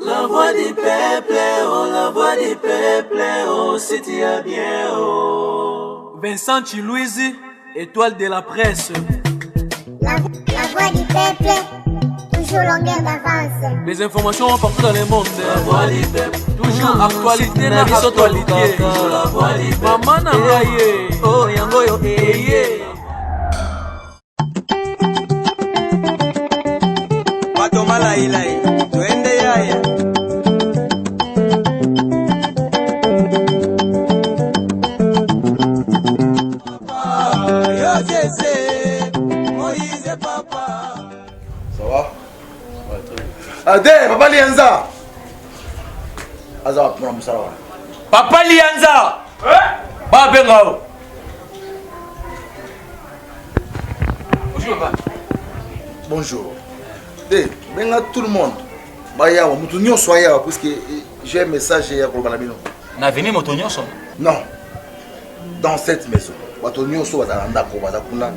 La voix du peuple, oh la voix du peuple, oh si tu as bien, oh. Vincent Chiluizi, étoile de la presse. La voix du peuple, toujours longueur d'avance. Les informations partout dans le monde. La voix du peuple, toujours actualité na actualité. Toujours la voix du peuple. Maman na ngai ye. Oh yango yo eye. Bato malailai twende yaya Yo Jesse, Moïse papa. Ça va Ade, papa Lianza. Aza wapi mwana mosala wana? Papa Lianza! Babenga yo. Bonjour papa. Bonjour. De, benga tout le monde. Bayawa, mutu nyonso ayawa puisque j'ai un message ya koloba na bino. Na veni moto nyonso. Non. Dans cette maison, bato nyonso bazala na ndako, baza kuna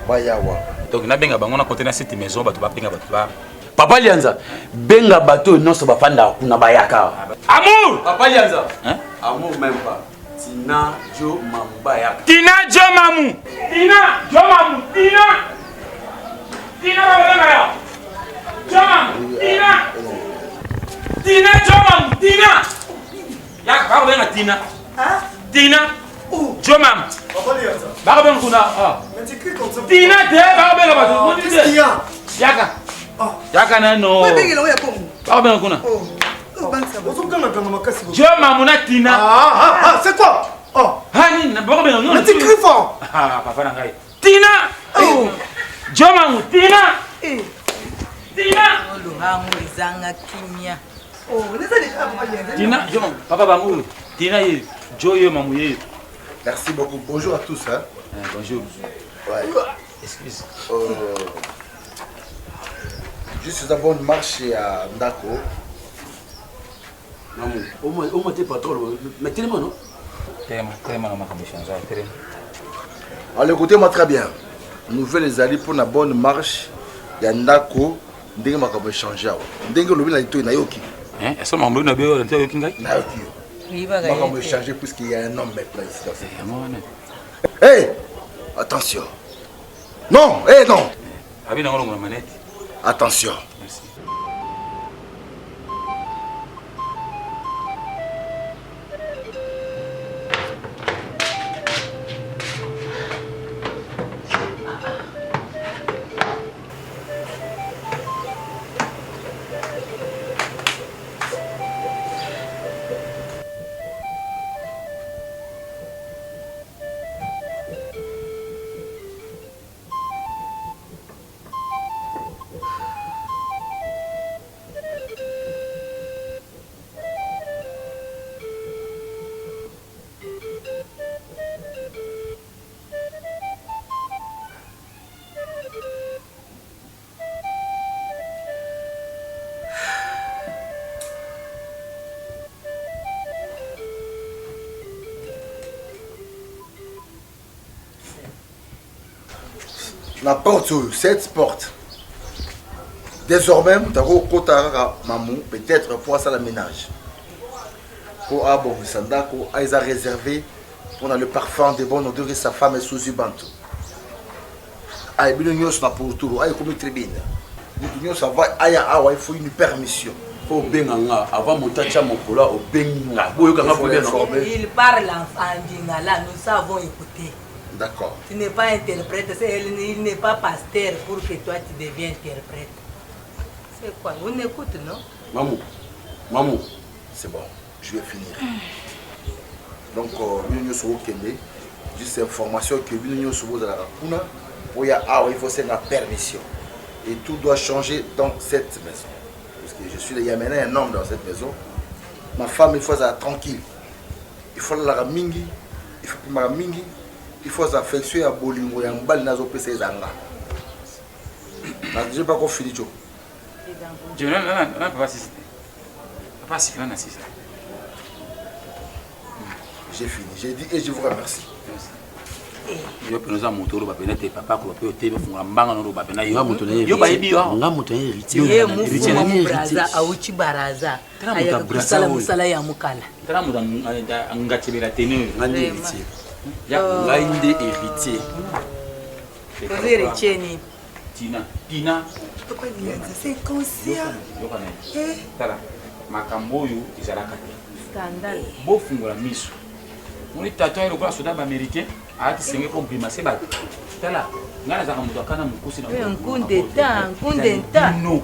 bayawa. Donc nabenga bango na côté na cette maison bato babenga bato ba. Papa Lianza, benga bato nyonso bafandaka kuna bayaka. Amour! Papa Lianza. Hein? Amour même pas. Tina Jo Mamu bayaka. Tina Jo Mamu. Tina Jo Mamu. Tina. Tina babenga yo. Jo Mamu. Tina. Tina Jo Mamu. Tina. Yaka bakobenga Tina. Tina. Jo Mamu. Bakobenga kuna. Ah. Mais tu cries comme ça. Tina te bakobenga bato. Moni Qu'est-ce qu'il y te. a Yaka. Yaka nano. Babengela oyo ya Congo. Bakobenga kuna. Oh, oh, bangisa bango. ozokangakanga makasi boye. Jo Mamu na Tina. Ah, ah, ah, c'est quoi Oh, Ah nini bakobenga ngo. mais tu cries fort Ah papa na ngai. Tina. Oh. Jo Mamu Tina. Eh. Tina. Lohango ezanga kimia. Oh, naza déjà papa Lianza. Tina, Jo Mamu, papa bango. Tina ye, Jo ye Mamu ye. Merci beaucoup. Bonjour à tous. Hein. Ah, bonjour. Ouais. Excuse. Juste eza bonne marche ya ndako. Mamu, au moins t'es patron, mais tellement non Telema, telema na makambo change, telema. Alors écoutez-moi très bien. Nouvelle ezali pour la bonne marche ya ndako ndenge makambo echange awa. Ndenge olobi na litoi nayoki. Hein, est-ce que makambo na bio na yoki ngai? Nayoki yo. Oyibaka Makambo ye te. echange puisqu'il y a un homme maintenant ici dans cette Yango wana. Hey Attention. Non, hey non. Abi nango longola manette. Attention. Merci. La porte oyo, cette porte. Désormais, moto akokota kaka mamu peut-être po asala ménage. Po abongisa ndako, eza réservé mpona le parfum de bonne odeur et sa femme Suzy Bantu. Aye bino nyonso na pourtour, aye komi tribune. Moto nyonso ava aya awa, il faut une permission. Faut obenga nga avant moto atya mokolo obengi nga boyoka nga Il faut bien non l'informer. Il parle en lingala, nous savons écouter. D'accord. Tu n'es pas interprète, il n'est pas pasteur pour que toi tu deviens interprète. C'est quoi On écoute, non Mamu, Mamu, C'est bon, je vais finir. Donc, bino nyonso okende, juste information que bino nyonso bozalaka kuna, oya awa, il faut senga permission. Et tout doit changer dans cette maison. Parce que je suis là, il y a maintenant un homme dans cette maison. Ma femme, il faut être tranquille. Il faut la mingi, il faut pimaka mingi, il faut affection ya bolingo ya mobali nazopesa ezanga. J'ai pas encore fini, Joe. Jo na na na papa sisi. Papa sisi na sisi. J'ai fini. J'ai dit et je vous remercie. Merci. Yo mpenza oza moto oloba pena te papa akoloba mpe otebi ofungola mbanga noloba pena Nga moto na ye yo bayebi yo nga moto na ye héritier. Ye mufuma mu braza auti baraza Tala moto ya ayaka Brazza kosala oyo. mosala ya mokala. Tala moto angatebela tene oyo. Nga nde héritier. Ngai nde héritier. Oza héritier nini? Tina, Tina. Papa Lianza, c'est inconscient. Yoka na ye. Tala, makambo oyo ezalaka te. Scandale. Bofungola miso. Moni tata oyo lokola soda baaméricain ayaki senge komprimase bato. Tala, ngai nazalaka moto akana mokusi na Oyo nkunde ta, nkunde nta. No.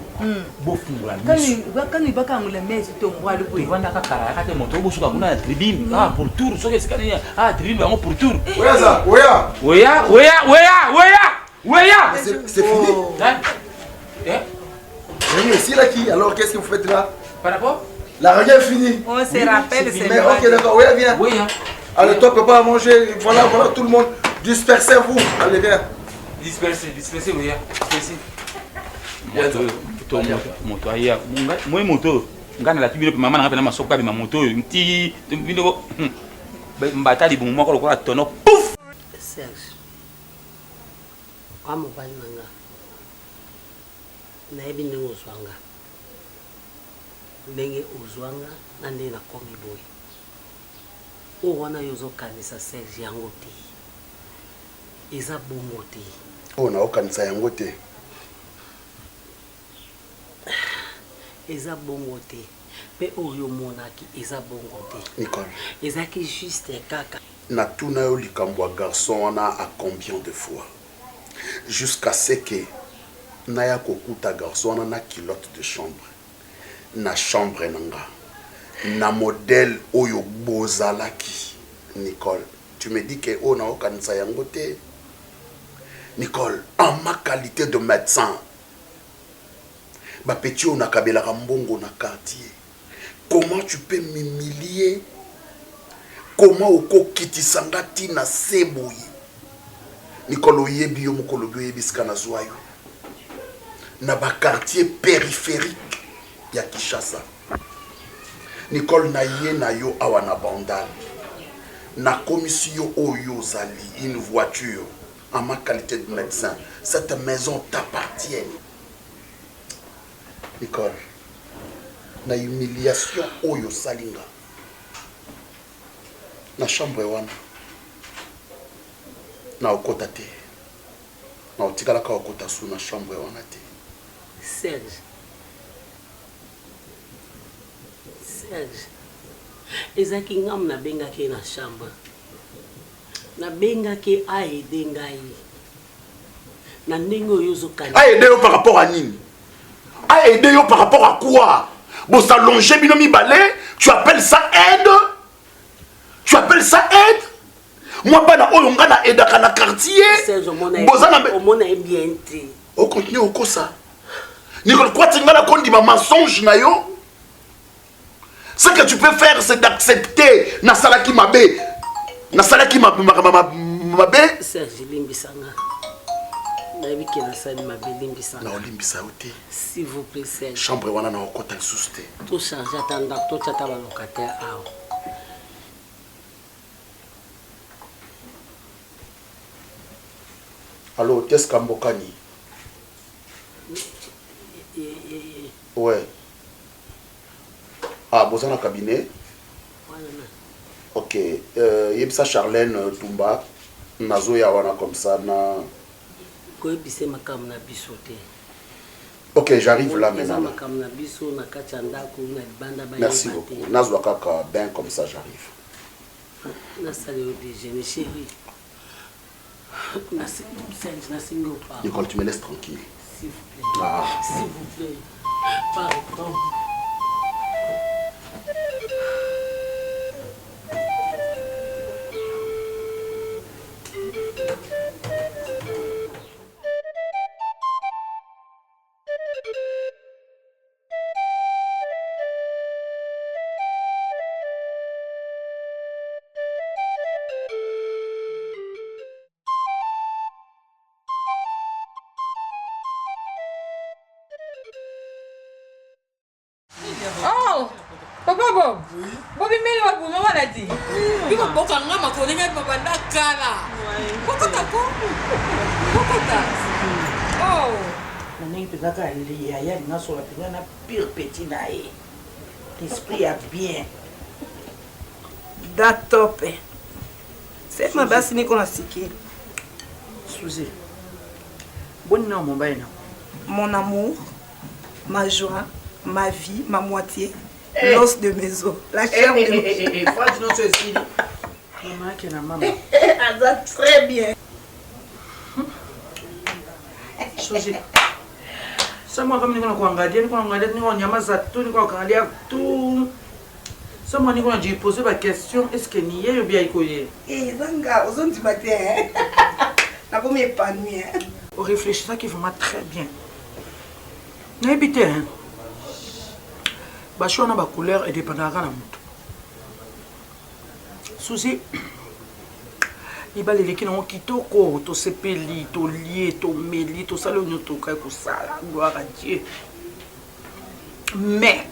Bofungola miso. Kanu bakangula meso to mbwalu boye. Tovandaka kala yaka te moto obosuka kuna na tribune. Ah, pour tour soki esika nini? Ah, tribune bango pour tour. Oya za, oya. Oya, oya, oya, oya. Oya. C'est fini. Hein? Eh? Réunion ici là qui Alors qu'est-ce que vous faites là? Par rapport? La réunion est finie. On se rappelle Mais ok, d'accord. Oya, viens. Oui, hein. Allez, toi, papa, à manger. Voilà, voilà tout le monde. Dispersez-vous. Allez, viens. Dispersez, dispersez, oya. Dispersez. Moto, moto aya. Moi moto. Ngai nalaki bino mpe mama na ngai mpe na masoko abima moto oyo nti bino mbata libumu moko lokola tono pouf. Serge, wa mobali na nga, nayebi ndenge ozwa nga, ndenge ozwa nga na ndenge nakomi boye. Oyo wana yo ozokanisa Serge, yango te, eza bongo te. Oyo naokanisa yango te. Eza bongo te, mpe oyo omonaki eza bongo te. Nicole. Ezalaki juste kaka. Natuna yo likambo ya garçon wana à combien de fois? Jusqu'à ce que naya kokuta garçon wana na culotte de chambre na chambre na nga na modèle oyo bozalaki. Nicole, tu me dis que oyo naokanisa yango te. Nicole, en ma qualité de médecin, bapeti oyo nakabelaka mbongo na quartier, comment tu peux m'humilier? Comment okokitisa nga ntina se boye? Nicole, oyebi yo moko olobi oyebi esika nazwa yo na baquartier périphérique ya Kinshasa. Nicole, na ye na yo awa na Bandal, nakomisi yo oyo ozali, une voiture. En ma qualité de médecin, cette maison t'appartient. Nicole, na humiliation oyo osalinga na chambre wana, na okota te, na otikalaka okota su na chambre wana te. Serge, Serge, ezalaki ngamu nabengaki ye na chambre, nabengaki ye aide ngai na ndenge oyo ozokanisa. Aide yo par rapport à nini? Aide yo par rapport à quoi? Bosalonge bino mibale, tu appelles ça aide? Tu appelles ça aide? Moi bana oyo nga na aidaka na quartier. Serge, omona ye- Boza na omona ye bien te. Okontinue okosa. Nicole, kwati nga na kondima mensonge na yo. Ce que tu peux faire, c'est d'accepter nasalaki mabe. Nasalaki mabe. Serge, limbisa nga. Nayebi ke nasali mabe, limbisa nga. Na olimbisa yo te. S'il vous plaît, Serge. Chambre wana na okota lisusu te. Tochange ata ndako, totya ata balocataire awa. Allo, Teska Mbokani. Ouais. Ah, boza na cabinet? Ok. Yebisa Charlène Tumba, nazoya wana comme ça na koyebisa makambo na biso te. Ok, j'arrive là Eza maintenant. makambo na biso na kati ya ndako na libanda bayeba Merci te. beaucoup. Nazwa kaka bain comme ça j'arrive. Nasala yo déjeuner, chéri. Serge, nasengi yo pardon. Nicole, tu me laisses tranquille. S'il vous plaît. Ah. S'il vous plaît. Pardon. Papa Bob, bobimeli babuma wana ti bino bokanga makolo ndenge babanda kala. Bokota ko, bokota. Oh. Na ndenge mpenza kaka yaya alingi asola mpenza na pire petit na ye esprit ya bien da tope sema basi niko nasikia Suzy boni na mobali na mon amour ma joie ma vie ma moitié eh. l'os de mes os la chair eh, de eh, eh, phrase nyonso esili mama ake na mama aza très bien Suzy samwa kama niko nakuangalia niko nakuangalia niko nyamaza tu niko nakuangalia tu samwa niko najipose ba question est ce que ni ye obi aiko ye eza nga ozondima te nakomi épanouie oréfléchissaki vraiment très bien nayebi te hein bachoix na bacouleur edépendaka na motu Suzy libala eleki nango kitoko tosepeli tolie tomeli tosali oyo nyonso tokaki kosala gloire à dieu mais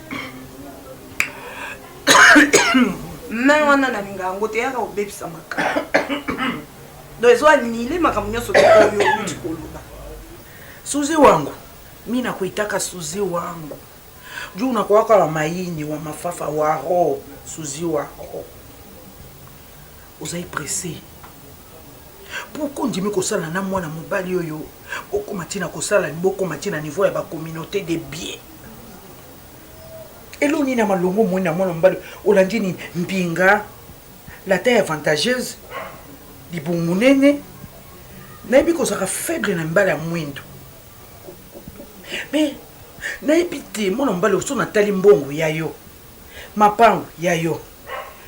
mai wana nalinga yango te yaka kobebisa makambo donc ezo anile makambo nyonso oyo outi koloba Suzy wangu mi nakuitaka Suzy wangu juu unakuwaka wa maini wa mafafa wa roho Suzy wa roho ozali presse pourquoi ondimi kosala na mwana mobali oyo bokoma ntina kosala bokoma ntina niveau ya bacommunauté de bien eloo nini ya malongo omoni na mwana mobali olandi nini mbinga la taille avantageuse libumu monene nayebi kozalaka faible na mibali ya mwindo mais nayebi te mwana mobali oso natali mbongo ya yo mapango ya yo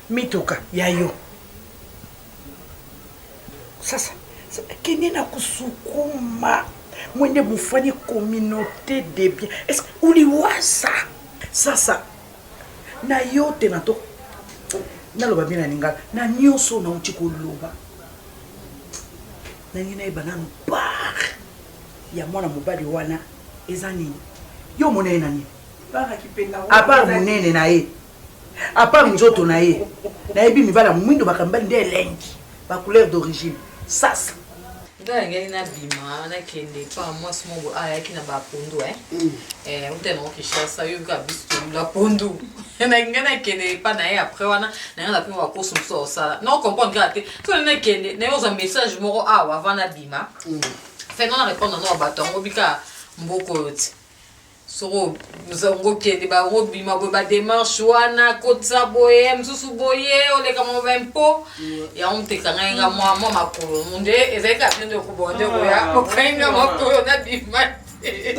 mituka ya yo sasa kende na kusukuma mwende mufanye communauté de bien est ce que uliwaza sasa na yo te na to naloba bien na lingala na nyonso nauti koloba nangi nayeba nanu part ya mwana mobali wana eza nini yo omona ye na nini apart monene na ye apart nzoto na ye nayebi mibali ya mwindo bakamibali nde elengi bacouleur d'origine sasa nga nalingaki nabima nakende epa mwasi moko boye ayaki na bapondu e uta nango kinshasa yo kaka biso tolula pondu nalingai nakende epa na ye après wana nanga na mpe bakosi mosusu akosala na ocomprendre kaka te so nalingi nakende naye ozwa message moko awa avant nabima feno na répondre nango bato yango bika mboka oyo ti soko ngokende bangobima boye bademarche wana kotisa boye mosusu boye oleka mwa baimpo yango moto ekangai nga mwa mwa makolo nde ezali kaka bino nde okobonga nde koya okangi nga makolo nabima te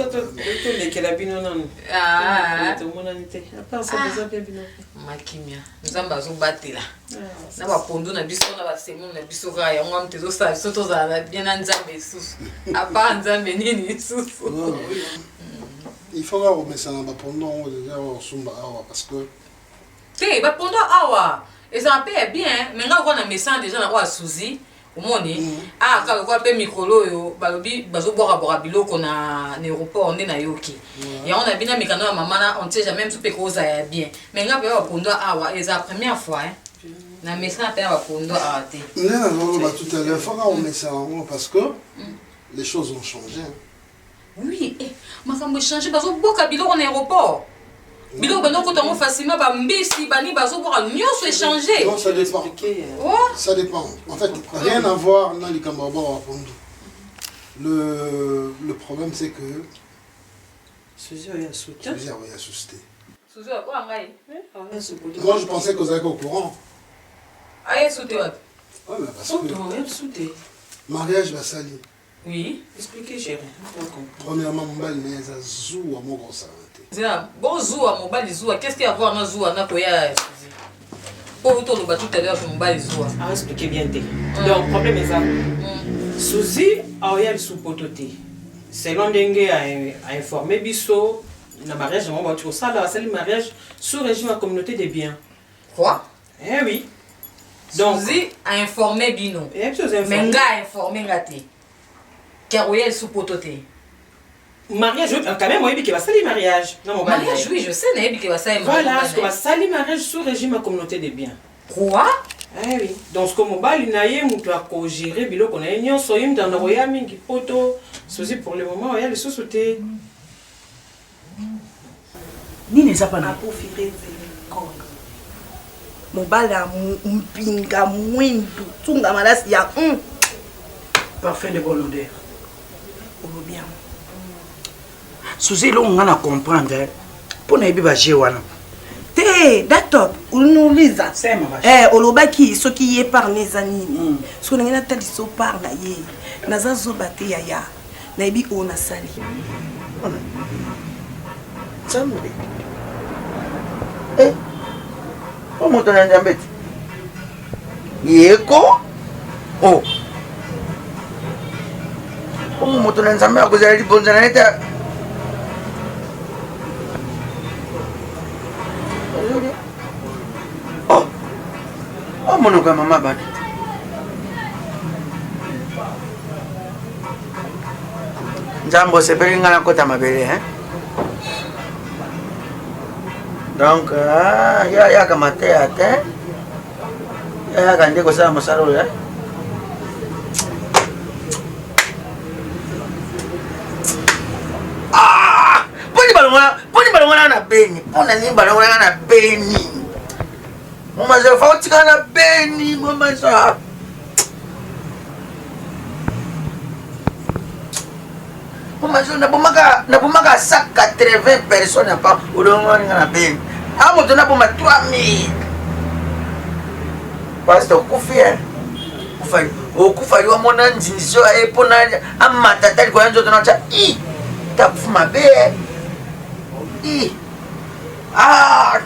tolekela bino nanu Ah. tomonani te apart ça boza bien bino makimia nzambe azobatela na bapondu na biso na basemone na biso kaka yango wana moto ezosala biso tozala na bien na nzambe lisusu apart nzambe nini lisusu Il faut kaka komesana bapondo yango deja kosumba awa parce que te bapondo awa ezala mpe ya bien me ngai lokola na mesana deja na oyo ya suzi omoni ah kaka lokola mpe mikolo oyo balobi bazobwakabwaka biloko na na aéroport nde nayoki yango na bino mikanda ya mama na on ne sait jamais mosusu mpe kozala ya bien me ngai mpe bapondo awa eza première fois hein. Na mesana mpe na bapondo awa te nde nazoloba tout à l'heure faut kaka komesana yango parce que les choses ont changé. Oui, eh, makambo echange bazoboka biloko na aéroport biloko banda okota yango facilement bambisi bani bazoboka nyonso echange Non, ça dépend. Oh. Ça dépend. En fait, rien à voir na likambo ya bwaka bapondu. Le problème c'est que Suzy oyo asuta. Suzy oyo asuste. Suzy oyo ngai Moi je pensais que ozalaki au courant. aye sute wapi Ouais, mais parce que mariage basali. Oui. Expliquez chérie. Premièrement, mobali na ye aza zuwa moko kosala te. Nzela bozuwa mobali zuwa qu'est-ce qu'il y a à voir na zuwa na koya Suzy po toloba tout à l'heure que mobali zuwa Ah, expliquez bien te. Donc problème eza Suzy aoya lisusu poto te. Selon ndenge ainforme biso na mariage yango bauti kosala asali mariage sous régime ya communauté des biens. Quoi? Eh oui. Donc Suzy a informé bino. Eh, biso oza Mais informé. nga a informé nga te. Car oya lisusu poto te. Mariage quand même, oyebi ke basali mariage na mobali na ye. Mariage, oui, je sais, nayebi ke basali Voilà, mariage. ce que basali mariage sous régime ya communauté de biens. Quoi? Eh oui. Donc ce que mobali na ye moto akogere biloko na ye nyonso, ye moto anda koya mingi poto, Suzy pour le moment oya lisusu te. Nini eza pana? Mobali ya mpinga mwindu tunga malasi ya Parfum de bonne odeur. Olobi yango. Suzi, eloko nga na comprendre mpo nayebi baje wana. Te, datop unuliza. Sema. Eh, olobaki soki ye part ne eza nini, soki ndenge natalisa part na ye, naza zoba te yaya, nayebi oyo nasali. Nzambe o moto na Nzambe te yeko o omo moto na Nzambe akozala libonza na ye te. Oh, o monoko ya mama bana te. Nzambe osepeli ngai nakota mabele, hein? Donc ah, yo ayaka mateya te, yo ayaka nde kosala mosala oyo, eh? Ah! Mponi balongola, mponi balongola na Beni, mpona nini balongola na Beni? Mamaza, fa otikala na Beni, mamaza. Mamaza, nabomaka nabomaka 180 personnes apa olongoli nga na Beni. A moto naboma 3000. Pasteur okufi, eh? Okufa, okufa yo amona nzinzi oyo aye mpona amata ata likolo ya nzoto na tya i takufu mabe, eh? I ah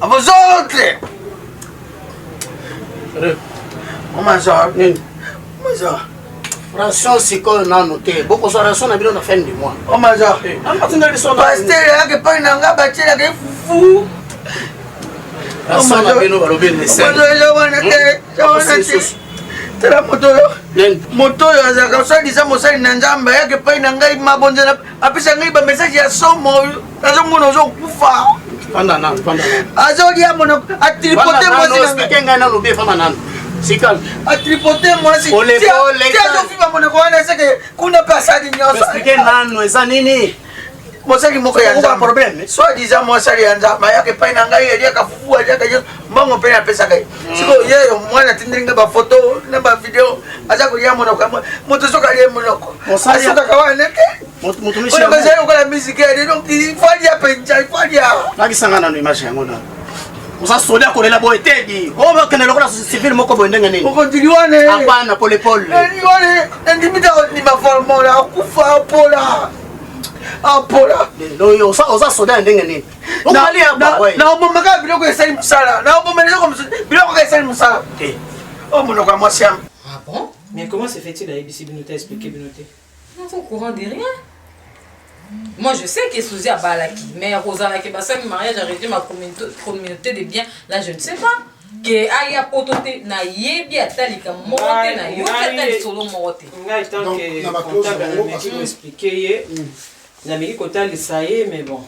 à vos autres. Mamaza, mamaza. Ration sikoyo nano te, bokozwa ration na bino na fin du mois. Mamaza. Atinda biso. Pasteur ayaka epai na nga, batielaka ye fufu. Ration na bino balobi. Eza wana te, eza wana te. Tala moto oyo, moto oyo azalaka osalisa mosali na Nzambe, ayaka epai na ngai, mabonzela, apesa ngai bamessage ya somo. Nazomona ozokufa. Fanda nano, fanda nano. Azolia monoko, atripote mwasi na ngai. Explique ngai nano bien, fanda nano. Sika. Atripote mwasi. Pole pole. Ti azofiba monoko wana, eseke kuna mpe asali nyonso. Explique nano eza nini? Mosali moko ya Okoka Nzambe problème. Soit disant mosali ya Nzambe ayaka epai na ngai, aliaka fufu, aliaka nyonso, mbongo mpe napesaka ye. Sikoyo yeyo mwana atindeli ngai bafoto na bavideo, aza kolia monoko ya moto. Soki alie monoko, Mosali ya- asukaka wana te. Moto Monoko ezali lokola misike ya donc il faut alia mpenza, il faut alia. Lakisanga nano image yango nano. Oza soda kolela boye te di. Okende lokola civil moko boye ndenge nini? Okondili wana. Hapana, polepole. Wana nandimi ta kondima formola akufa apola apola. Lelo oyo oza soda ya ndenge nini? Okali ya boye. Naobomaka biloko esali mosala, naoboma eloko mosusu, biloko kaka esali mosala. O monoko ya mwasi ya Ah bon? Mais comment se fait-il ayebisi bino te, expliquer bino te? Naza au courant de rien. Moi, je sais que Suzy abalaki, mais akozalaki basali mariage à régime ya communauté de biens, là je ne sais pas. Ke aya poto te, nayebi ata likambo moko te, nayoki ata lisolo moko te. Ngai tant Donc, que na ba clause comptable na bango, nameki parce que- koexplike ye, nameki kotalisa ye, mais bon.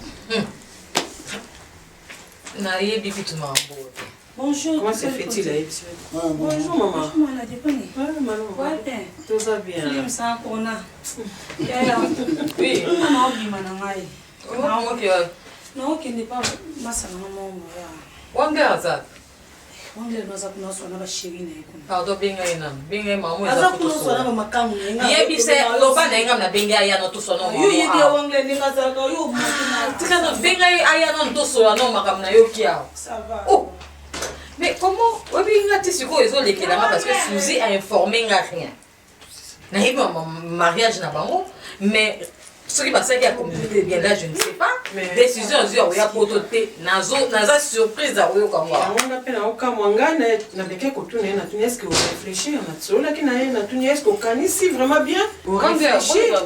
Nayebi kutu makambo oyo te. Bonjour. Comment se fait-il ayebisi bino? Bonjour maman. Bonjour mwana deponi. Ouais, toza bien. Soki kona. Yaya. Oui. Ana obima na ngai. Oh, ok. Naokende pa masanga moko ya. Wange aza. Wange naza kuna oswana ba chéri na ye kuna. Pardon, benga ye nanu. Benga ye mama. Aza kuna oswana ba makambo na ye. Nga- Yebisa loba na ye nga nabengi aya no toswana. Yo yebi ya wangle ndenge azalaka yo moto na. Tika no benga ye aya nanu tosola no makambo na yoki awa. Ça va. Oh. Mais comment oyebi nga ti sikoyo ezolekela nga parce que Suzy a informé nga rien. Nayebi mariage na bango, mais soki basalaki ya communauté bien, là je ne sais pas. Décision azwi ya koya poto te, naza surprise ya koyoka ngo awa. Yango nga mpe naokamwa. Ngai nameki kotuna ye, natuni est ce que oréfléchir, nasololaki na ye, natuni est ce que okanisi vraiment bien, oréfléchir,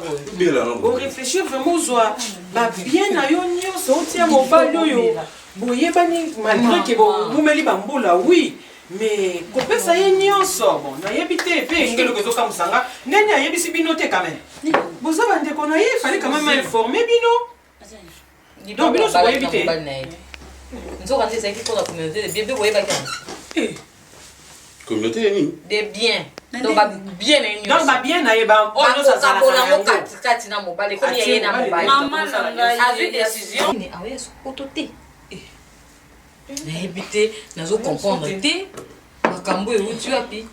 oréfléchir vraiment, ozwa babien na yo nyonso, otia mobali oyo boyebani malgré ke bomumeli bambula, oui. Mais kopesa ye nyonso bon nayebi te mpe ngeloko ezokamwisa nga ndenge ayebisi bino te quand même. Boza bandeko na ye fallait quand même informer bino. Donc bino nyonso boyebi te. Nzoka nde ezalaki mpona communauté de bien mpe boyebaki yango. Communauté ya nini? De bien. Donc ba bien na ye nyonso. Donc ba bien na ye ba oyo nyonso azalaka Bakokabola na yango yango. katikati na mobali ekomi ya ye na mobali. Mama na ngai. Azwi décision. Aoya poto te. Nayebi te, nazo comprendre te makambo euti wapi.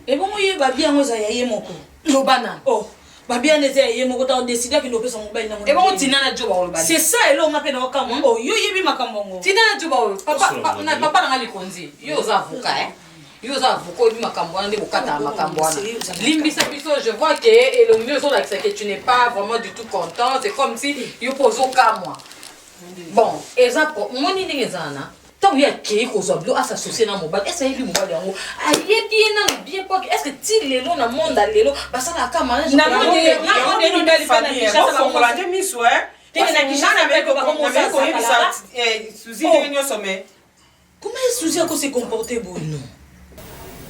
Ebongo ye babia yango eza ya ye moko. Loba na. Oh. Babia nde eza ya ye moko ntango décide akende opesa mobali nango. Ebongo tina na jo bakoloba. C'est ça eloko nga mpe naokamwa. Oh, yo yebi makambo yango. Tina na jo bakoloba. Papa na papa na nga likonzi. Yo oza avocat eh. Yo oza avocat oyebi makambo wana nde bokataka makambo wana. Limbisa biso, je vois que elongi ozolakisa que tu n'es pas vraiment du tout content, c'est comme si yo mpo ozokamwa. Bon, eza omoni ndenge eza wana ntango ye akei kozwa bilo asassocie na mobali ese ayebi mobali yango ayebi ye nanu bien poke est ce que ti lelo na monde ya lelo basalaka mariage Bofongola nde miso eh. Koyebisa Suzy ndenge nyonso mais Comment Suzy ako se comporter boye? Non.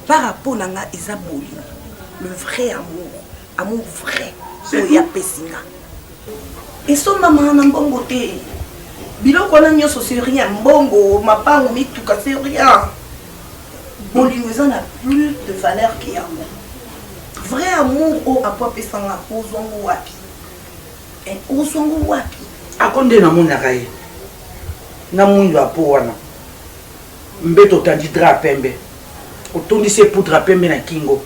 Par rapport na nga eza bolingo. Le vrai amour. Amour vrai. Oyo apesi nga. Esombamaka na mbongo te. Biloko wana nyonso c'est rien. Mbongo, mapango, mituka c'est rien. Bolingo eza na plus de valeur que yango. Vrai amour oyo apo apesa nga ozwa ngo wapi? Ozwa ngo wapi? Ako nde namonaka ye na mwindo ya po wana mbeto otandi drap pembe otondisi ye poudre ya pembe na kingo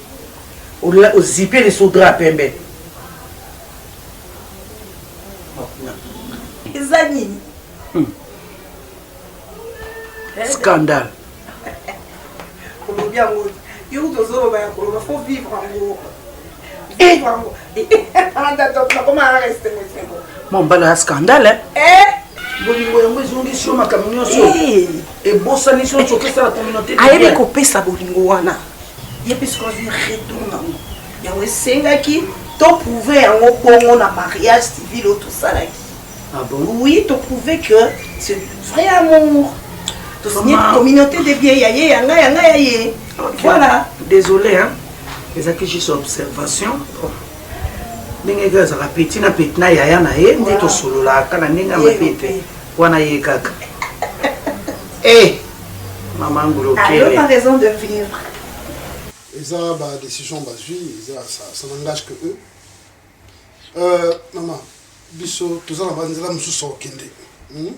ozipe lisusu drap ya pembe eza nini? Scandale. Olobi yango yo kutu ozoloba ya koloba faut vivre yango. Vivre yango. Nakoma reste ngo. Mwa mbala ya scandale eh? Bolingo yango ezongisi yo makambo nyonso ebosanisi yo soki esala communauté. Ayebi kopesa bolingo wana ye mpe sikoyo azwi retour nango yango esengaki toprouve yango bongo na mariage civil oyo tosalaki. Ah bon? Oui, to prouver que c'est vrai amour. To signer communauté de biens ya ye ya nga ya nga ya ye. Okay. Voilà. Désolé hein. Ezalaki juste observation. Bon. Ndenge kaka ezalaka petit na petit na yaya na ye nde tosololaka na ndenge ya mabe te. Wana ye kaka. Eh! Maman Ngulu Alors, pas raison de vivre. Eza ba décision bazwi, eza ça, ça n'engage que eux. Euh, maman, biso toza na banzela mosusu ya kokende. Hmm?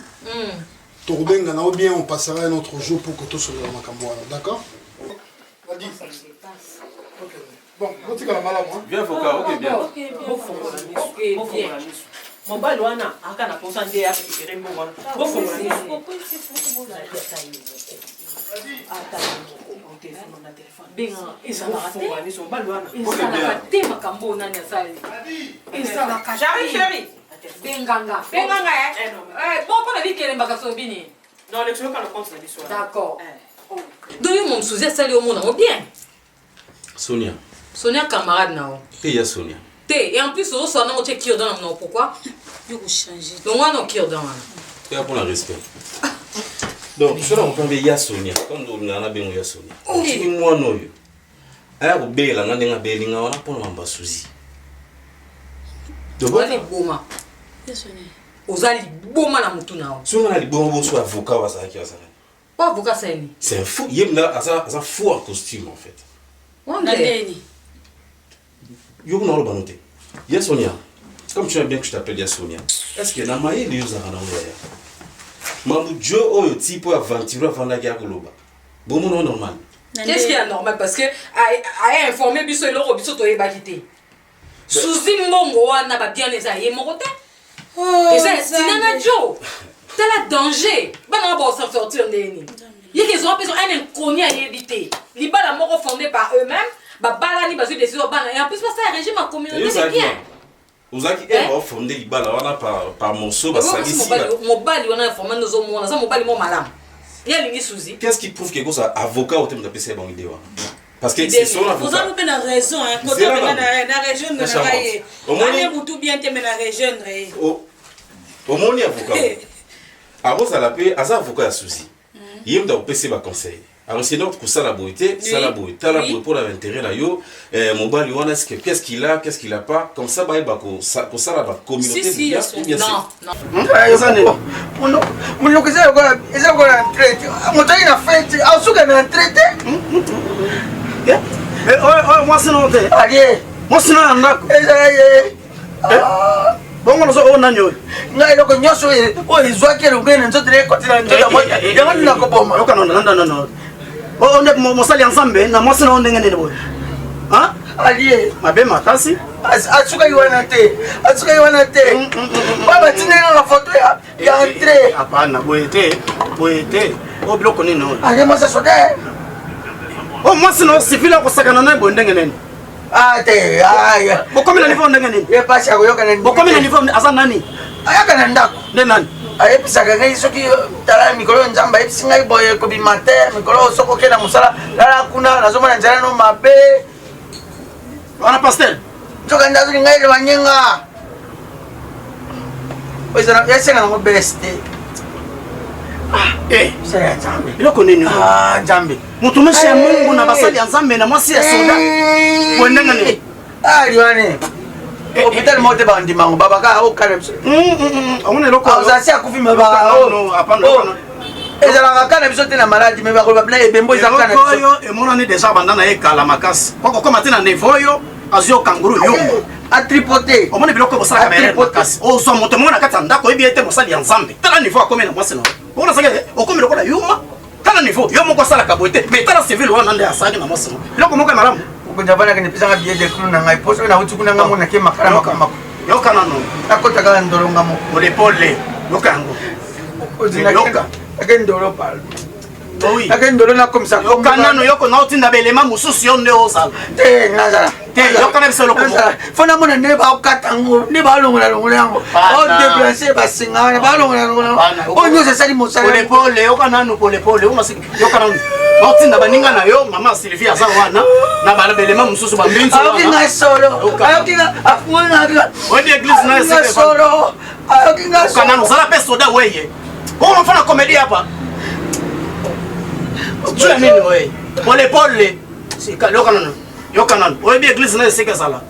Tokobengana ou bien on passera un autre jour pour que tosolola makambo wana, d'accord? Bon, botikala malamu. Hein? Bien avocat, ok bien. Bofongola miso. Mobali wana aka na posa nde arécupere mbongo wana. Bofongola miso. Ata moko na telefone. Benga ezalaka te. Bofongola miso mobali wana. Ezalaka te makambo oyo nani asali. Ezalaka J'arrive chérie. Benganga. Benganga eh. Eh bon pona bikelemba kasi obini. Non, le na compte na biso. D'accord. Donc yo mon Suzy asali omona ngo bien. Sonia. Sonia camarade na yo. Te ya Sonia. Te et en plus ozosala nango tie cure-dent na monoko pourquoi? Yo kochange. Donc wana cure-dent wana. Te ya mpona respect. Donc soki nakoprendre ya Sonia comme olingaka na bengo ya Sonia. Soki mwana oyo aya kobela nga ndenge abeli nga wana mpona mambo ya Suzy. Oza liboma. Oza liboma na mutu na yo. Soki nga na liboma bonso avocat oyo azalaki azalaki. Po avocat asali nini? C'est un fou. Ye mna aza aza fou en costume en fait. Na ndeni. Yo kuna oloba no te. Ya Sonia, comme tu aimes bien que je t'appelle Ya Sonia, est-ce que na mayele yo ozalaka nango yaya? Mambo Joe oyo ti po aventure avandaki akoloba. Bomona oyo normal. Qu'est-ce qui est anormal parce que aye informé biso eloko biso toyebaki te. Suzy mbongo wana ba bien eza ye moko te. Eza ya Tina na Joe. Tala danger. Bana wana bao s'en sortir ndenge nini? Ye ke ezwa mpe un inconnu ayebi te. Libala moko fondé par eux-mêmes, babalani bazwi décision bana et en plus basala régime ya communauté de bien. ozalaki ere baofonde libala wana par morceau basangisi mobali wana forma nde ozomona aza mobali mo malamu ye alingi Suzy. Qu'est-ce qui prouve que kozala avocat oyo te moto apesa ye bango idée wana? Parce que c'est son avocat. Oza mpe na raison hein, koto mpe na na rejoindre na ngai ye. Omoni mutu bien te mais na rejoindre ye. Omoni avocat. Akozala mpe aza avocat ya Suzy. Ye moto akopesa ye ba conseil. Akosende kosala boye te, sala boye, tala boye mpo na intérêt na yo. Eh, mobali wana, est-ce que qu'est-ce qu'il a, qu'est-ce qu'il a pas, comme ça bayeba kosala ba communauté Si, si, bien yes, ou bien non, c'est- non. Monoko eza lokola eza lokola entrée te. Moto ayi na fete asuka na entrée te. Oyo mwasi nao te. Alie. Mwasi nao ya ndako. Ezala ye. Bongo nazo oyo nani oyo? Ngai eloko nyonso oyo ezwaki elongo na nzoto na ekoti na nzoto yango nde nakoboma. Yoka non non non non. Oyo nde mosali ya Nzambe na mwasi nao ndenge nini boye? Alie. Mabe makasi. Asukaki wana te. Asukaki wana te. Ba batindeli nga foto ya entrée. Hapana boye te. Boye te. Oyo biloko nini oyo? Alie mwasi asoda. Oyo mwasi nao civil akosakana naye boye ndenge nini? Ah te. Bokomi na niveau ndenge nini? Ye pasi akoyoka na Bokomi na niveau aza nani? Ayaka na ndako. Nde nani? Ayebisaka ngai soki tala mikolo oyo Nzambe ayebisi ngai boye kobima te, mikolo oyo soki okei na mosala lala kuna, nazomona nzela no mabe. Wana pasteur. Nzoka nde azoki ngai eloba nyenga. Oyo esenga nango bese te. Mosala ya Nzambe. Eloko nini? Ah, Nzambe. Motumishi ya Mungu na basali ya Nzambe na mwasi ya soda. Boye ndenge nini? Ah, liwane. Hôpital moko te bandima yango babaka okala biso. Omona eloko. Ozasi akufi me ba. Ezalaka kaka na biso te na maladi me bakoloba bina ebembo eza kaka na biso. Oyo emonani deja banda na ye kala makasi. Po kokoma te na niveau oyo azwi yo kanguru yo. Atripote. Omoni biloko bosalaka na makasi. Ozwa moto moko na kati ya ndako oyebi ete mosali ya Nzambe. Tala niveau akomi na mwasi na yo. Omona saki okomi lokola yuma. Tala niveau yo moko asalaka boye te mais tala civil wana nde asalaki na mwasi biloko moko ya malamu. Mokonzi avandaki nepesanga billet de clou na ngai mpo soki nauti kuna ngai monake makala makamako. Yoka nano. Nakota kaka ndolonga moko. Polepole yoka yango. Yoka. Ake ndolo pardon. Ake ndolo nakomisa. Yoka nano yoko naotinda belema mosusu yo nde ozala. Te nazala. Te yoka na biso eloko moko. Fo namona nde bakata yango nde balongola longola yango. Baodeplace basinga wana balongola longola yango. Oyo nyonso esali mosala. Polepole yoka nanu polepole yoka nanu. Baotinda baninga na yo mama Sylvie aza wana na bala belema mosusu bambinzi wana. Ayoki ngai solo. Ayoki ngai afungoli ngai. Oyebi eglise na ngai solo. Ayoki ngai solo. Yoka nanu zala pe soda weye. Bongo mfana comédie hapa. Juu ya nini weye? Polepole. Sika yoka nanu. Yoka nanu. Oyebi eglise na esika ezala.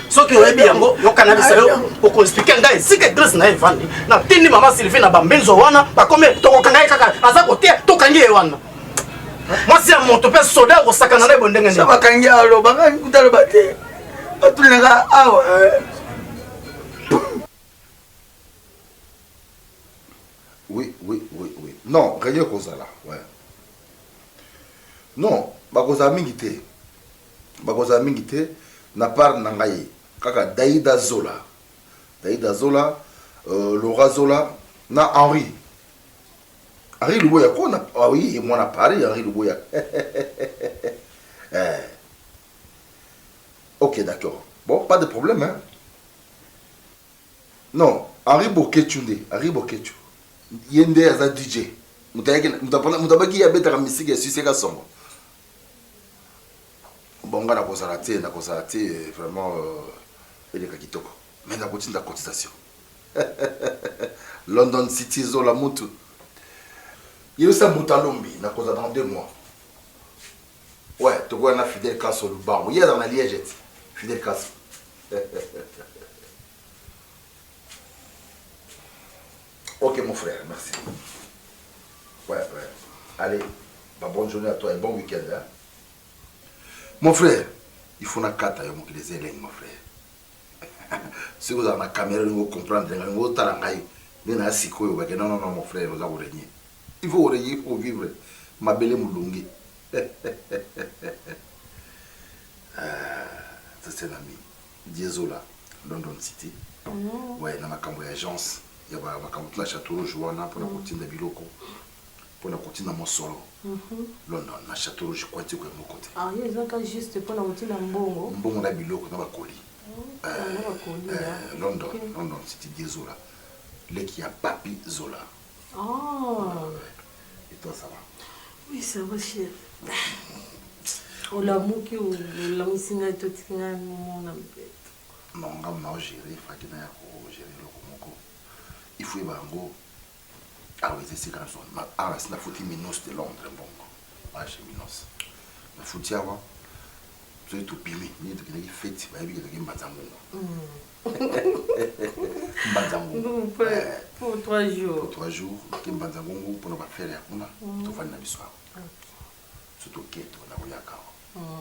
Soki oyebi yango yoka na bisa yo okoexplike ngai esika eglise na ye evandi. Natindi mama Sylvie na bambinzo wana bakomi tokokanga ye kaka aza koteya tokangi ye wana. Mwasi ya moto mpe soda okosakana na ye boye ndenge nini? Bakangi aloba ngai kuta aloba te. Batulaka awa. Oui, oui, oui, oui. Non, réunion kozala, ouais. Non, bakozala mingi te. Bakozala mingi te na part na ngai kaka Daida Zola. Daida Zola, Laura Zola na Henri. Henri Luboya ko na ah oui, mwana Paris Henri Luboya. Eh. OK, d'accord. Bon, pas de problème hein. Non, Henri Boketshu nde, Henri Boketshu. Ye nde aza DJ. Moto ayaki moto abaki ye abetaka misiki ya Suisse Kasongo. Bon nga nakozala te, nakozala te vraiment eleka kitoko. Mais nakotinda cotisation. London City Zola Mutu. Yebisa moto alombi nakozala dans 2 mois. Ouais, tokoya na Fidel Castro Lubango. Ye azala na Liège ti. Fidel Castro. Ok mon frère, merci. Ouais, ouais. Allez, bah, bonne journée à toi et bon week-end. Hein? Mon frère, il faut na kata yo mokili eza elengi mon frère. Soki ozala na caméra olingi ocomprendre ngai, olingi otala ngai nde na sikoyo bake non non non mon frère oza korégner. Il faut korégner, il faut vivre mabele molungi. Ça c'est un ami. Diezola, London City. Ouais, na makambo ya agence ya ba makambo tuna Château Rouge wana mpona kotinda biloko mpona kotinda mosolo London na Château Rouge kwati ko moko te. Ah, yo ezaka juste mpona kotinda mbongo. Mbongo na biloko na bakoli. Na bakoli. London, London City Diezola. Leki ya Papi Zola. Oh. Et toi ça va? Oui, ça va chef. Olamuki olamusi ngai totiki ngai mona mpeto. Non, nga na gérer, faki na ya ko gérer eloko moko. Il faut yeba yango awa eza esika na biso. Awa nasi nafuti Minos de Londres mbongo. Chez Minos. Nafuti awa, soki tobimi, ndenge tokendaki feti, bayebi ke toke Mbanza Ngungu. Mbanza Ngungu. Pour 3 jours. Pour 3 jours, toke Mbanza Ngungu mpona bafere ya kuna, tovandi na biso awa. So toke tobanda koyaka awa.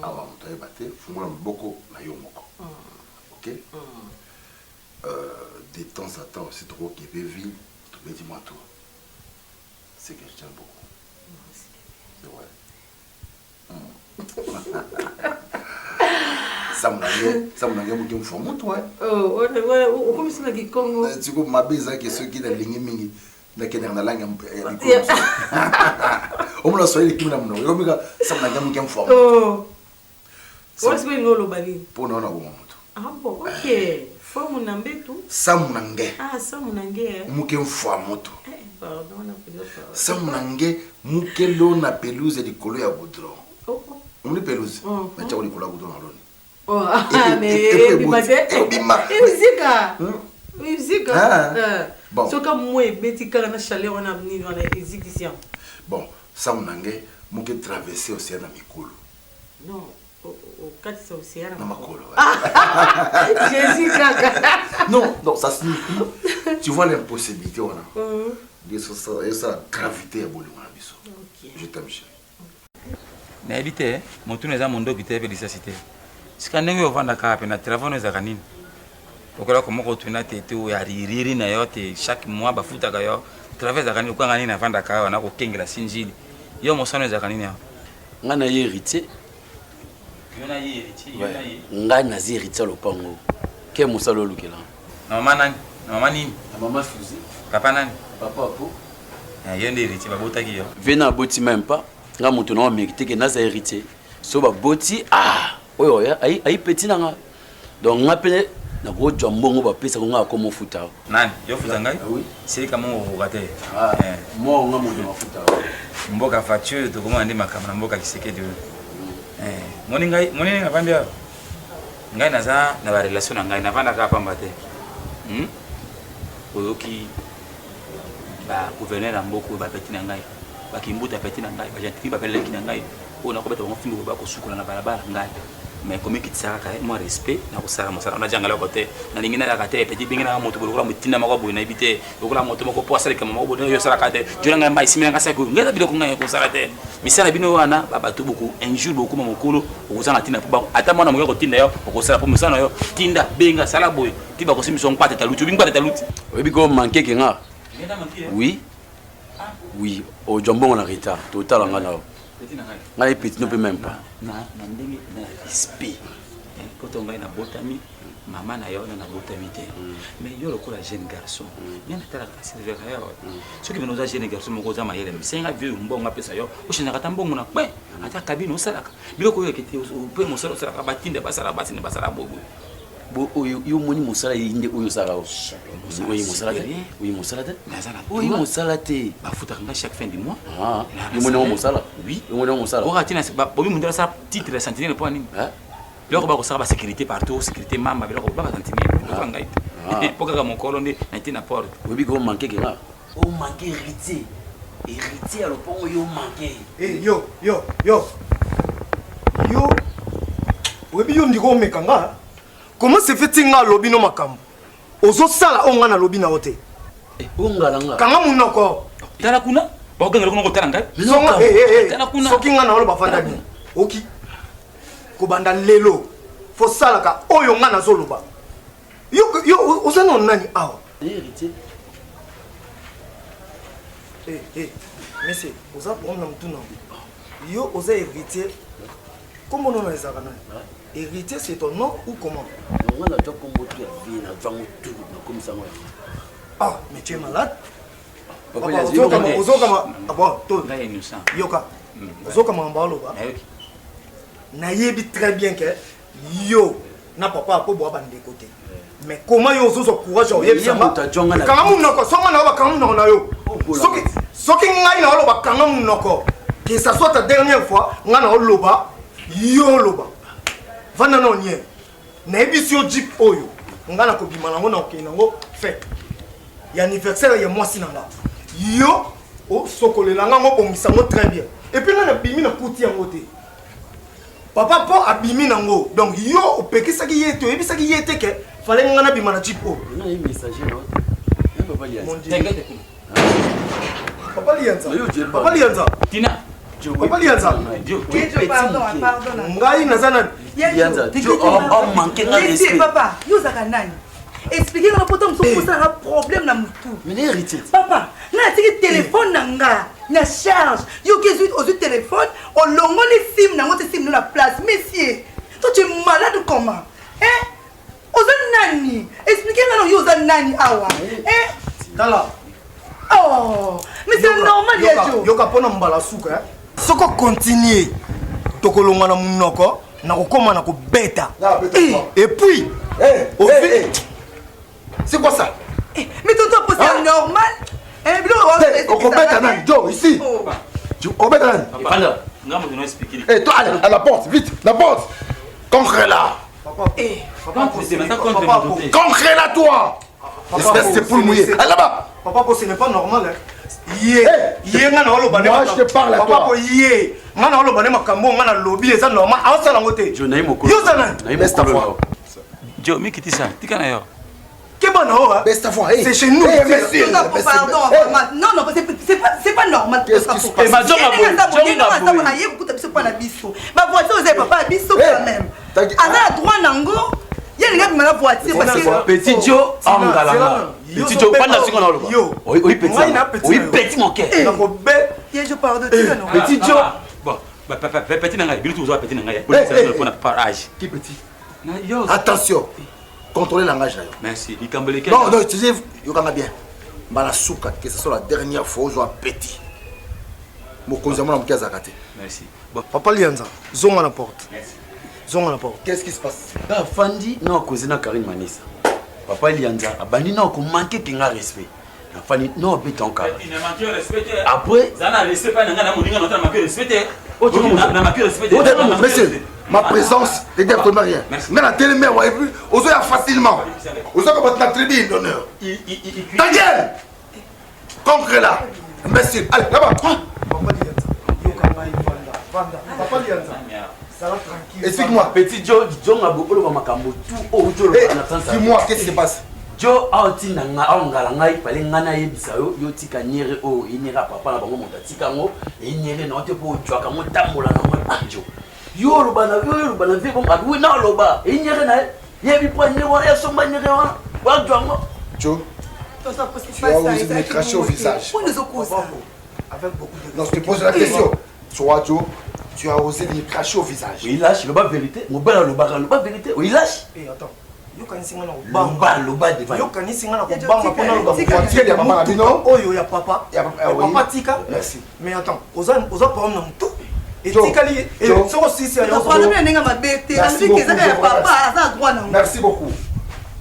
Awa moto ayeba te, fungola maboko na yo moko. Ok? De temps à temps aussi tokokende ville, tobeti mwa tour. C'est que je tiens beaucoup. C'est vrai. Samu na nge moke mfua moto okomisi na kikongo siko mabe ezalaki soki nalingi mingi nakendaka na langi ya mikolo omona swahili ekimi na monoko ekomika samu na nge moke mfua moto wana sikoyo elingi oloba nini mpo na wana boma moto. Ah bon, ok. Forme na mbetu. Samu na nge. Ah, samu na nge. Muke mfua moto. Eh, pardon, na pardon. Samu na nge muke lona pelouse likolo ya goudron. Oh, oh. Omoni pelouse? Natia likolo ya goudron na loni. Oh, ah, mais ebima te. Ebima. Ezika. Ezika. Ah. Bon. Soka moi ebeti kaka na chaleur wana nini wana ezikisi yango. Bon, samu na nge muke traverser océan na mikolo. Non. Okatisa océan na makolo. Jésus kaka. Non, non, ça signifie tu vois l'impossibilité wana. Ça gravité ya bolingo na biso. Je t'aime chérie. Nayebi te motuna eza mondoki te mpe lisasi te. Sika ndenge oyo ovandaka mpe na travail no ezalaka nini? Okola koma kotuna te to ya ririri na yo te chaque mois bafutaka yo travail ezalaka nini? Okanga nini avandaka awa na kokengela sinzili yo mosano ezalaka nini awa? Ngai na ye héritier. Yo na ye héritier, yo na ye. Ngai nazi héritier ya lopango. Ke mosala olukela? Na mama nani? Na mama nini? Na mama Suzy. Papa nani? Papa Apo. Yo nde héritier, babotaki yo. Vena aboti même pas. Ngai moto na mérité ke naza héritier. So baboti ah oyo oya ayi ayi petit na nga. Donc ngai pe nakozwa mbongo bapesaka ngai akoma ofuta. Nani? Yo futa ngai? Oui. Silika mongo okoka te. Ah. Mo nga moto mafuta. Mboka facture tokomona nde makambo na mboka Kisekedi oyo. Eh, moni ngai, moni ngai navandi awa. Ngai naza na ba relation na ngai, navandaka pamba te. Oyoki ba gouverneur ya mboka oyo bapeti na ngai, ba kimbuta peti na ngai, ba gentili bapeleleki na ngai, oyo nakobeta bango fimbo bakosukola na balabala ngai. Mais komikitisa kaka mwa respect na kosala mosala wana janga loko te nalingi nayaka te petit bengi nanga moto lokola motinda moko boye nayebi te lokola moto moko po asaleka moko boye yo osalaka te jola ngai mai simela ngai saki ngai eza biloko ngai kosala te misala bino wana babato boku un jour bokoma mokolo okozanga ntina po ata mwana moke akotinda yo okosala po mosala na yo tinda benga sala boye ti bakosimisa nkwata taluti obi nkwata taluti oyebi ko manke ke nga oui oui ojwa mbongo na retard totala nga na yo ngai petit no mpe même pas na ndenge na respect poto ngai nabotami mama na yo na nabotami te mais yo lokola jeune garçon ngai natalaka serveka yo soki bino oza jeune garçon moko oza mayele misenga vieux mbongo apesa yo ochangeaka ata mbongo na coin ata kabine osalaka biloko oyo ekete mpe mosala osalaka batinda basala batinda basala boboye bo oyo yo omoni mosala ye nde oyo osalaka oyo mosala te oyo mosala te oyo mosala te bafutaka nga chaque fin du mois yo omoni yango mosala oui yo omoni yango mosala oka tina bobi mundela asala titre ya sentinelle mpo ya nini biloko bakosala basécurité partout sécurité mamba biloko ba basentinelle oka ngai te mpo kaka mokolo nde na tina porte oyebi ko manke kenga o manke héritier héritier ya lopango yo manke Eh, yo yo yo yo oyebi yo ndiko omeka nga comment se fait nga alobi no makambo ozosala oyo nga nalobi na yo te ongala nga kanga monoko tala kuna bakogangela kuna kotala ngai Tala kuna. Soki nga na oloba fanda bien oki kobanda lelo fosalaka oyo nga nazoloba yo yo oza na nani awa héritier eh eh monsieur oza problème na mutu na yo oza héritier kombo nono ezalaka nani héritier c'est ton nom ou comment nga nazwa kombo tu ya vie nazwa ngo tu nakomisa ngo yango ah mais tu es malade ozokama bon to yoka ozokama makambo aloba nayebi très bien que yo na papa apo boa bandeko te mais comment yo ozozwa courage ya oyebisa nga kanga monoko songa na yo bakanga monoko na yo soki soki ngai na oloba kanga monoko que ça soit ta dernière fois ngai na oloba yo oloba vanda na onie nayebisi yo jeep oyo ngai nakobima nango na okende nango fete ya anniversaire ya mwasi na nga yo. Osokolela nga ngo obongisa ngo très bien. Et puis nga nabimi nakuti yango te. Papa po abimi nango. Donc yo opekisaki ye te, oyebisaki ye te ke fallait nga nabima na jeep oyo. Na ye messager na ye papa Lianza. Mon Dieu. Papa Lianza. Papa Lianza. Tina. Papa Lianza. Pardon, pardon. Ngai naza nani? Lianza, tu manque nga respect. Papa, yo ozalaka nani? Explique nga poto mosusu osalaka problème na mutu. Mais héritier. Papa, nga natiki telefone na nga na charge yoki ezwi ozwi telefone olongoli sim nango te sim no na place monsieur toi tu es malade comment hein oza nani explique nga na yo oza nani awa hein tala oh mais c'est normal ya jo yoka mpona mbala suka soki okontinue tokolongwa na monoko nakokóma na kobeta et puis c'est quoi ça mais tonton po c'est normal eh biloko okobeta nani jo ici okobeta nani Panda, nga moto na expliquer. Eh, toi, allez, à la porte, vite, la porte. Concrez-la. Concrez-la, toi. Espèce de poule mouillée. Allez là-bas. Papa, po, ce n'est pas normal. Hein. Ye, ye nga na oloba ne Moi, je te parle à papa, toi. po ye, nga na oloba ne makambo nga na lobi eza normal. Aosala yango te. Jo na ye mokolo. Yo oza nani? Na ye mokolo. Jo, mikitisa, tika na yo. Keba na oyo. Besta voix, hey. C'est chez nous. Hey, monsieur. Pardon, pardon, non, non, c'est pas normal. Qu'est-ce qui se passe? Aye kokuta biso mpo na biso bavoiture eza ya papa ya biso quand même aza na droit nango ye alingi abima na voiture parce que Petit Joe angalanga. Petit Joe panda singo na oloba. Oyi petit. Oyi petit mon cœur. ye je pardon tika no Petit Joe. Bon, petit na ngai, bino toza petit na ngai. Bolisa mpona par âge. Qui petit? Attention. Contrôlez langage d'ailleurs. Merci. Likambo leke. Non, non, tu sais, yokanga bien. Mbala suka, que ce soit la dernière fois, ozwa petit. Mokonzi ya mwana moke azalaka te. Merci. Bon. Papa Lianza, zonga na porte. Zonga na porte. Qu'est-ce qui se passe? Nga afandi na akoze na Karine Manisa. Papa Lianza abandi na komanke kenga respect. Nafandi na obeta nkala. Après, zana respect pa na ngai na moninga na otala maki respect te. Na maki respect te. Monsieur, ma présence n'est absolument rien. Mais la télé, et puis, ozoya facilement. Ozoya comme la tribune d'honneur. Ta gueule! Concrez là. Imbécile. Allez, là-bas. Papa Lianza, yoka ngai vanda. Vanda. Papa Lianza. Zala tranquille. Explique-moi. Petit Joe, Joe ngabo oloba makambo tout oyo Joe oloba na sens. Dis-moi, qu'est-ce qui se passe? Jo aotinda nga aongala ngai fale nga nayebisa yo yo tika nyere oyo enyere ya papa na bango moto atika yango enyere na yo te mpo ojwaka yango tambola na yango ah jo yo oloba na yo oloba na vie bongo abi na oloba enyere na ye yebi mpo nyere wana yasomba nyere wana wajwa yango Jo, tu as osé me cracher au visage. Avec beaucoup de Non, je te pose la question. Toi, Joe, tu as osé me cracher au visage. oyilashe loba vérité mobali alobaka loba vérité oyilashe Eh, attends. yokanisi nga na loba loba devant yokanisi nga na kobanga mpona loba Voiture ya mama na bino. oyo ya papa Ya papa, Ya oui. papa tika Merci. mais attends oza oza problème na motu etikali Joe. soko sisi ya alobi na ndenge mabe te Merci alobi ke eza beaucoup, kaka ya je vous papa remercie. aza na droit nango Merci beaucoup.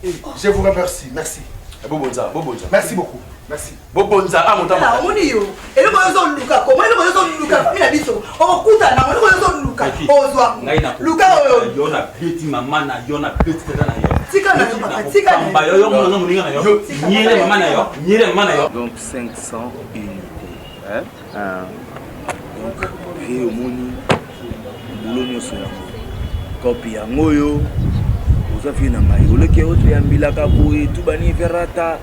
Je vous remercie. Merci. bobonza bobonza Merci beaucoup. Merci. bobonza a moto Tala, omoni yo eloko oyo ozoluka koma eloko oyo ozoluka fami na biso okokuta nango eloko oyo ozoluka ozwa ngai na luka oyo yo na beti mama na yo na beti tata na yo. tika na yo papa tika na Kamba yo yo mona na moninga na yo. Nyere mama na yo, nyere mama na yo. Donc 500 unités. Hein? Donc, vie omoni boulot nyonso yango kopi yango oyo oza vie na ngai oleki oyo toyambilaka boye tu bani verata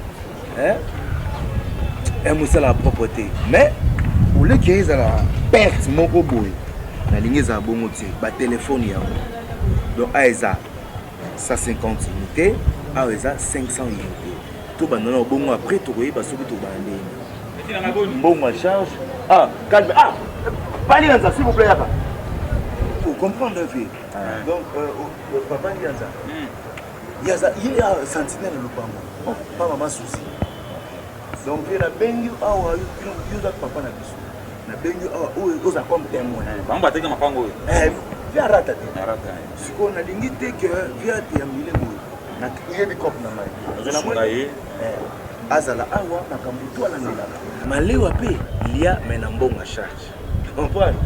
mosala propre te mais oleki ezala perte moko boye nalingi ezala bongo te batelefone yango donc a eza 150 unité awa eza 500 unité tobanda na bongo après tokoyeba soki tobanda ndenge mbongo ya charge ah calme ah pali Lianza s'il vous plaît yaka faut comprendre vie donc papa Lianza yaza ye ya sentinelle lopango pa mama susi donc vie nabengi awa yo oza papa na biso nabengi awa oyo oza comme témoin Bango bateki mapango oyo. vie arata te Arata. sikoyo nalingi te ke vie ateyambile boye nayebi cope na ngai Nazosunga ye. Azala awa makambo to alandelaka malewa mpe lia me na mbongo ya charge comprendre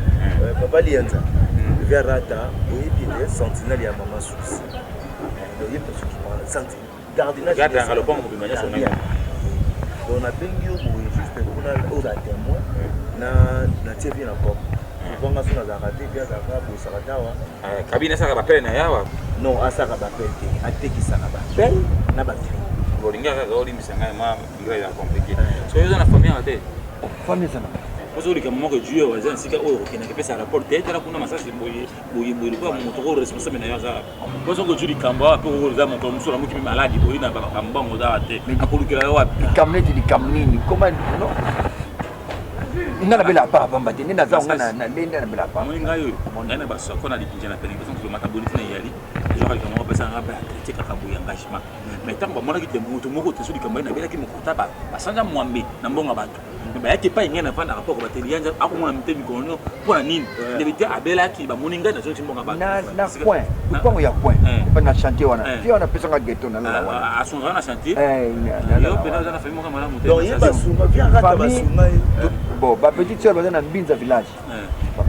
papa Lianza vie arata oyebi te sentinelle ya mama susi oyebi soki sentinelle gardinage Garde yanga lopango mobimba nyonso ngai. Donc nabengi yo boye juste mpona ozala témoin na natie vie na pop souvent nga so nazalaka te vie azalaka bosaka te awa kabine asalaka bapele na ye awa non asalaka bapele te atekisaka bapele na bafri olingi kaka olimbisa ngai mwa ngai eza compliqué soki oza na famille awa te famille eza na ozo likambo moko ejui oyo eza esika oyo okokendaka epesa rapport te tala kuna masasi boye boye boye lokola moto oyo responsable na yo aza po soki ojui likambo awa mpe oza mokolo mosusu olamuki mpe maladi oyi na bambongo oza awa te akolukela yo wapi likambo neti likambo nini koma no nga nabela apa pamba te nde naza nga nalenda nabela apa omoni ngai oyo ngai na basako na likinja na pene personne tozomata boni ntina eyali ezwaka likambo moko apesa nga mpe atraite kaka boye engagement mais ntango bamonaki te moto moko te so likambo ye nabelaki mokota basanza mwambe na mbongo ya bato me bayaki epai ngai navandaka mpo akobateli yanja akomona mite mikolo nio mpo na nini ndebe te abelaki bamoni ngai nazongisi mbongo ya bato na coin lopango ya coin epai na chantier wana ti wana apesanga geto nalala wana asungaka na chantier yo mpena oza na famille moko malamu te bon bapetite sœur baza na mbinza village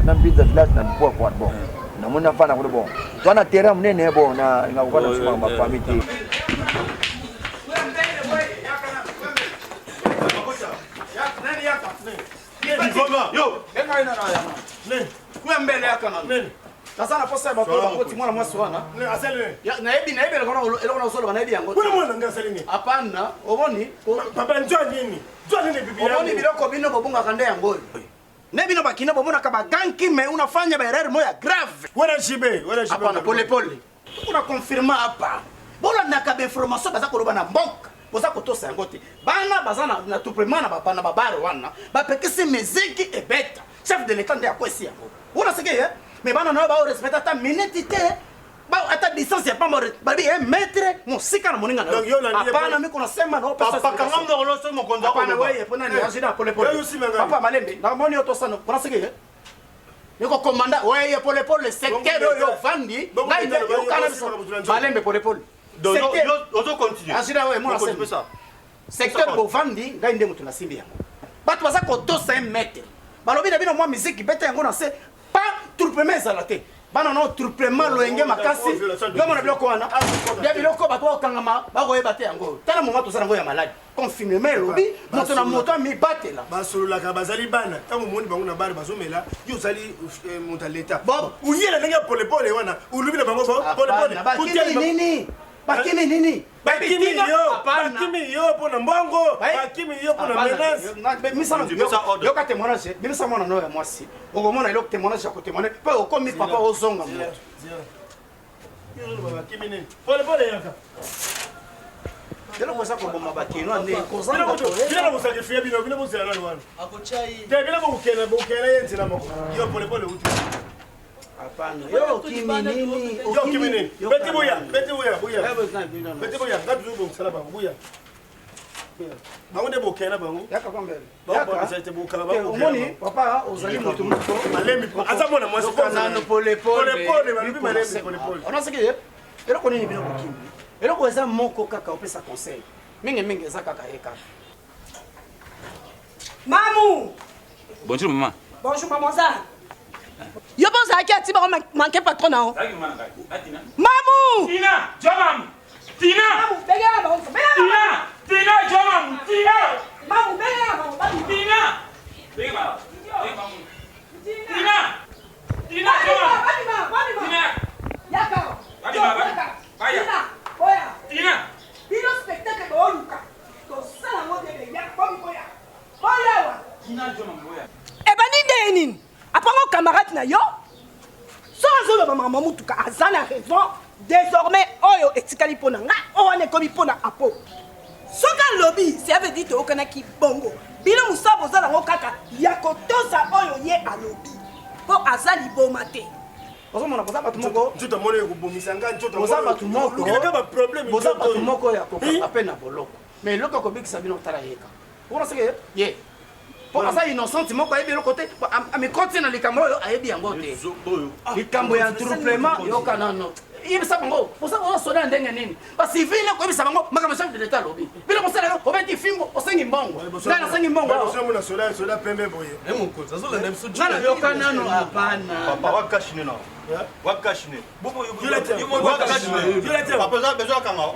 na mbinza village na bwako wana bon namoni nafanda kuna bon toa na terrain monene bon nakofanda nsima bafamille te. Naza na posa ya bato bakoti mwana mwasi wana nayebi nayebi eloko nazoloba nayebi yango apana omoni omoni biloko bino bobungaka nde yango oyo nde bino bakina bomonaka baganki me unafanya baerreur moya grave apana polepole tukuna confirma apa bolandaka bainformation baza koloba na mboka boza kotosa yango te bana baza na touplement na babare wana bapekisi miziki ebeta chef de l'état nde akwesi yango wana seke ye me bana nayo baorespecte ata minute te ata distance ya pamba babi un mètre mosika na moninga nayoapana miko nasema naopesapana weye mpona niazina polepole papa malembe namoni yo tosano mpona seke ye niko komanda weye polepole secteur oyo ovandi ngai yokana biso malembe polepole azina weye mona sema secteur bovandi ngai nde moto nasimbi yango bato baza kotosa un mètre balobi na bino mwa miziki beta yango na se pa troupement ezala te bana nao trouplement loyenge makasi yo mona biloko wana ya biloko bato bakokangama bakoyeba te yango tala moma toza nango ya maladi confinement elobi moto na moto amibatela basololaka bazali bana ntango omoni bango na bare bazomela yo ozali moto ya leta oye na ndenge ya polepole wana olobi na bango polepole nini bakimi nini bakimi yo bakimi yo mpo na mbongo bakimi yo mpo na menace yoka témoignage bimisa mwana no ya mwasi okomona eloko témoignage ya kotémoigne mpe okomi papa ozonga moto bakimi nini polepole yaka eloko eza koboma bakinois nde kozanga kosakrifie bino bino bozela nani wana te bino bokokende bokokende ye nzela moko yo polepole uti Hapana. Yo okimi nini? Yo okimi nini? Beti buya, beti buya, buya. Beti buya, ngapi zo bongisa bango buya. Bango nde bokenda bango. Yaka kwa mbele. Yaka. Te bokala bango. Omoni papa ozali moto moko. Malembi aza mwana mwasi kwa nano pole pole. Pole pole balobi malembi pole pole. Ona sike eloko nini bino bokimi? Eloko eza moko kaka opesa conseil. Mingi mingi eza kaka ye kaka. Mamu. Bonjour maman. Bonjour maman Zara. Yo mpe ozalaki ati bango manke patron na yo. Mamu! Tina, Jomam. Tina. Mamu, bengela bango. Bengela. Tina, Tina, Jomam. Tina. Mamu, bengela bango. Tina. Bengela. Tina. Tina, Jomam. Tina. Tina. Yaka. Tina. Tina. Boya. Tina. Bino spectacle booluka. Tosala ngo te yaka bomi boya. Boya wa. Tina, Jomam, boya. Ebandi ndenge nini? Apango camarade na yo so azoloba makambo motuka aza na raison désormais oyo etikali mpo na nga oyo wana ekomi mpo na apo soki alobi cela veut dire toyokanaki bongo bino mosala boza nango kaka ya kotosa oyo ye alobi mpo aza liboma te ozomona boza bato moko nzoto moni ekobomisa nga nzoto boza bato moko baproblème boza bato moko ya kokanga mpe na boloko mais eloko akobikisa bino otala yeka wana seke ye po aza innocente moko ayebi eloko te amikoti na likambo oyo ayebi yango te likambo ya attroupement yoka nano yebisa bango oza soda ya ndenge nini bacivile koyebisa bango makambo chef de l'état alobi bino kosala yo obeti fimbo osengi mbongo ngai nasengi mbongo soda pembe boye ngai nayoka nano hapana wakashine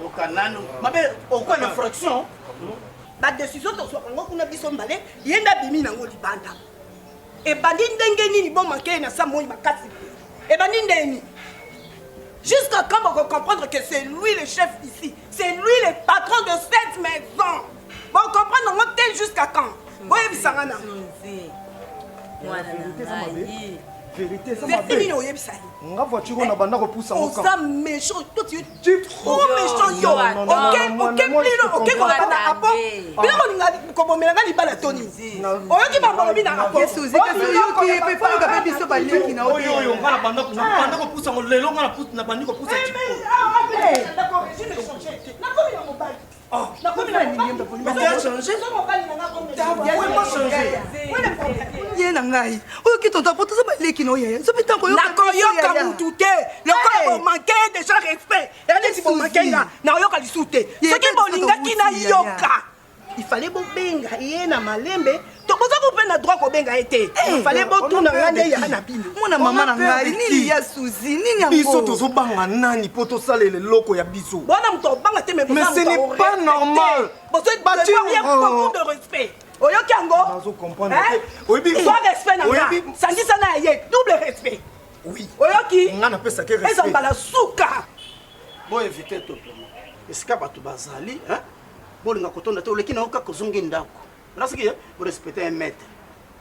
yoka nano mabe okwa na infraction. Badécision tozwaka yango kuna biso mbale, ye nde abimi nango libanda. Ebandi ndenge nini bomanke ye na sa moi makasi boye? Ebandi ndenge nini? Jusqu'à quand boko comprendre que c'est lui le chef ici, c'est lui le patron de cette maison? Bo comprendre yango te jusqu'à quand? Boyebisa nga na. Mwana na ngai. Vérité eza Vérité nini oyebisa ye? Nga voiture oyo na banda kopusa ngo Oza méchant, toi tu es trop méchant yo. Ok, ok, bino ok koloba na apo. Bino kolinga kobomela nga libala to nini? Oyoki bambolobi na apo. Biso baleki na oyo oyo nga na banda na kopusa ngo lelo nga na bandi kopusa. Nakomi na mobali. Ye na ngai oyoki tonto po toza baleki na oyaya soki ntango Nakoyoka mutu te. Lokola bomanke déjà respect, eya neti bomanke nga, nakoyoka lisusu te. Soki bolingaki nayoka, il fallait bobenga ye na malembe. To boza ko mpe na droit kobenga ye te. Il fallait botuna nga nde ya na bino. Mwana mama na ngai, nini ya Suzi, nini yango? Biso tozobanga nani mpo tosalela eloko ya biso? Bona moto obanga te, mais Mais ce n'est pas normal. Bati beaucoup de respect, oyoki yango? Nazocomprendre Hein? te. Oyebi Zwa respect na nga. Sangisa na ye double respect. Oui. Oyoki? Nga napesaki respect. Eza mbala suka. Boevite topema esika bato bazali, hein? Bolinga kotonda te, oleki na yo kaka ozongi ndako. Nasiki borespecte 1 mètre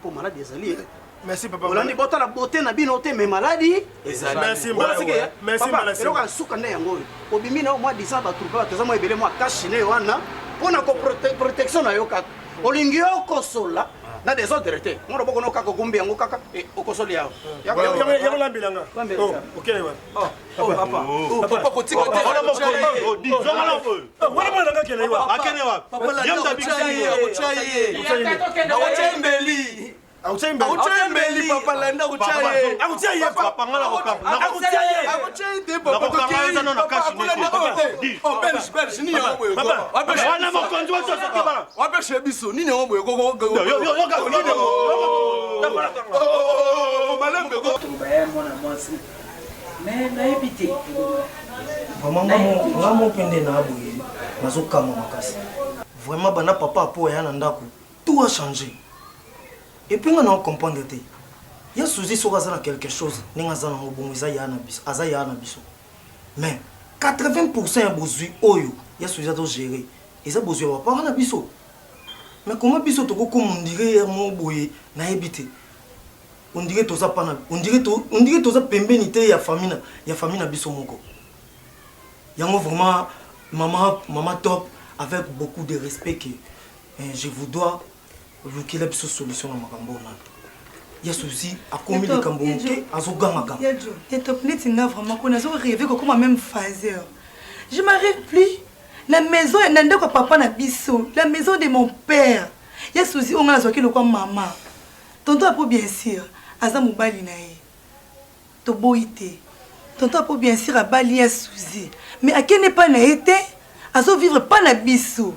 mpo maladi ezali. Merci papa. Olandi, botala bote na bino te, mais maladi ezali. Merci, Mbala, Olasiki, ouais. Merci, papa, Mbala, eloko ya suka nde yango oyo obimi na yo mwa 10 ans, batroupe bato eza mwa ebele, mwa kashine wana mpo na protection na yo kaka. Olingi yo okosola na desordre te, mwa loboko no kaka ogumbi yango kaka, okosoli yawo. Yango lambelanga. Oh, okende wapi? Oh, papa. Oh, papa, kotika te. Wana mokonzi. Zonga na oyo. Wana mwana nanga akende wapi? Akende wapi? Ye moto abikisi ye, akotya ye. Akotya ye mbeli. Akotya ye mbeli. Akotya ye mbeli, papa Landa, akotya ye. Akotya ye. Papa, nga nakokanga. Akotya ye. Akotya ye te, papa, Nakokanga tokei. eza nano na Papa, cash akola nete. ndako Papa, te. di. Oh, Belge, Belge, nini yango boye ko? Papa, Wapeshe wana biso. mokonzi wa soso kebala. Wapeshe biso, nini yango boye ko- ko- ko- Yo, yo, yo, yo, nini yango? yo, Oh, oh, oh, malembe ko. Toloba ya mwana mwasi, mais nayebi te. Vraiment, nga mo mpe nde na boye nazokama makasi vraiment. Banda papa apo aya na ndako, tout a changé. Et puis nga na comprendre te ya Suzi, soki aza na quelque chose ndenge aza nango bongo, eza ya na biso, aza ya na biso, mais 80 ya bozwi oyo ya Suzi azogere eza bozwi ya baparent na biso. Mais comment biso tokokoma on dirait ya moko boye? Nayebi te, on dirait toza pana, on dirait toza pembeni te ya famille na biso moko. Yango vraiment, mama, mama Top, avec beaucoup de respect que je vous dois, lukela biso solution na makambo oyo. Nano ya Suzi akomi likambo moke, azogangaganga. Ya Top, neti nga vraiment ko nazo rêve kokoma même phaseur, je m'arrive plus na maison, na ndako ya papa na biso, la maison de mon père. Ya Suzi oyo nga nazwaki lokwa mama, tonton Apo bien sûr aza mobali na ye, toboyi te. Tonton Apo bien sûr abali ya Suzi, mais akende epai na ye te, azovivre pa na biso.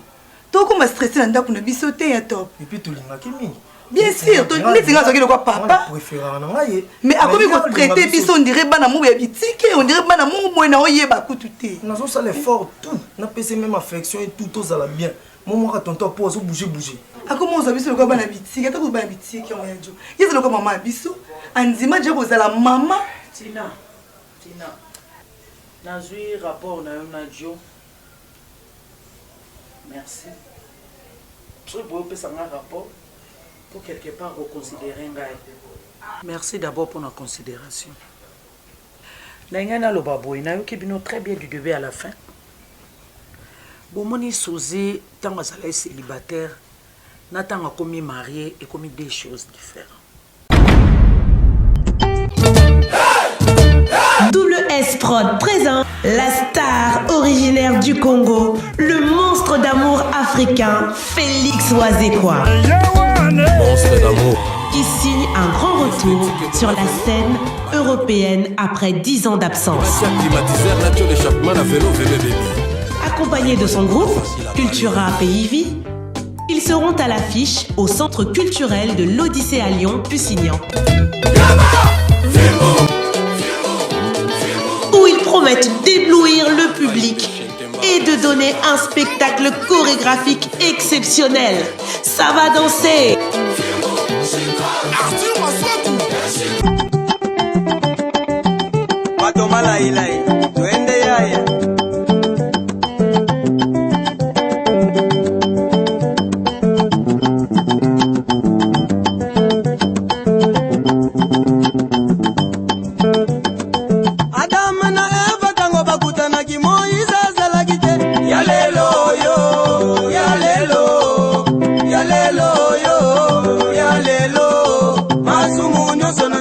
Tokoma stressé na ndako na biso te, ya Top. Et puis tolingaki mingi. Bien sûr, neti nga azwaki lokwa papa. Préféraka na ngai ye. Mais akomi ye alinga kotraite biso on dirait bana moko ya bitike, on dirait bana moko boye na oyeba kutu te. Nazosala effort tout, napesi même affection et tout, tozala bien. Mo mwaka tonton po azobouge bouge. Akoma ozwa biso lokola bana bitike, ata bana bitike yango ya jo. Ye eza lokola mama ya biso, andima deja kozala mama. Tina, Tina, nazwi rapport na yo na Jo. Merci. Soki boye opesa nga rapport po quelque part oconsidere ngai. Merci d'abord pour la considération. Na ngai naloba boye, nayoki bino très bien du début à la fin. Bomoni Suzi ntango azalaki célibataire na ntango akomi marié, ekomi deux choses différentes. Double S Prod présent la star originaire du Congo, le monstre d'amour africain, Félix Wazekwa. Monstre d'amour. Qui signe un grand retour sur la scène européenne après 10 ans d'absence. Climatiseur nature d'échappement na vélo vélo baby. Accompagné de son groupe, Cultura Pays Vie, ils seront à l'affiche au Centre culturel de l'Odyssée à Lyon, Pusignan, où ils promettent d'éblouir le public. et de donner un spectacle chorégraphique exceptionnel. Ça va danser! Bato malailai twende yaya. Adamu na Eva ntango bakutanaki, Moize azalaki te. Ya lelo yo, ya lelo, ya lelo yo, ya lelo, masumu nyonso.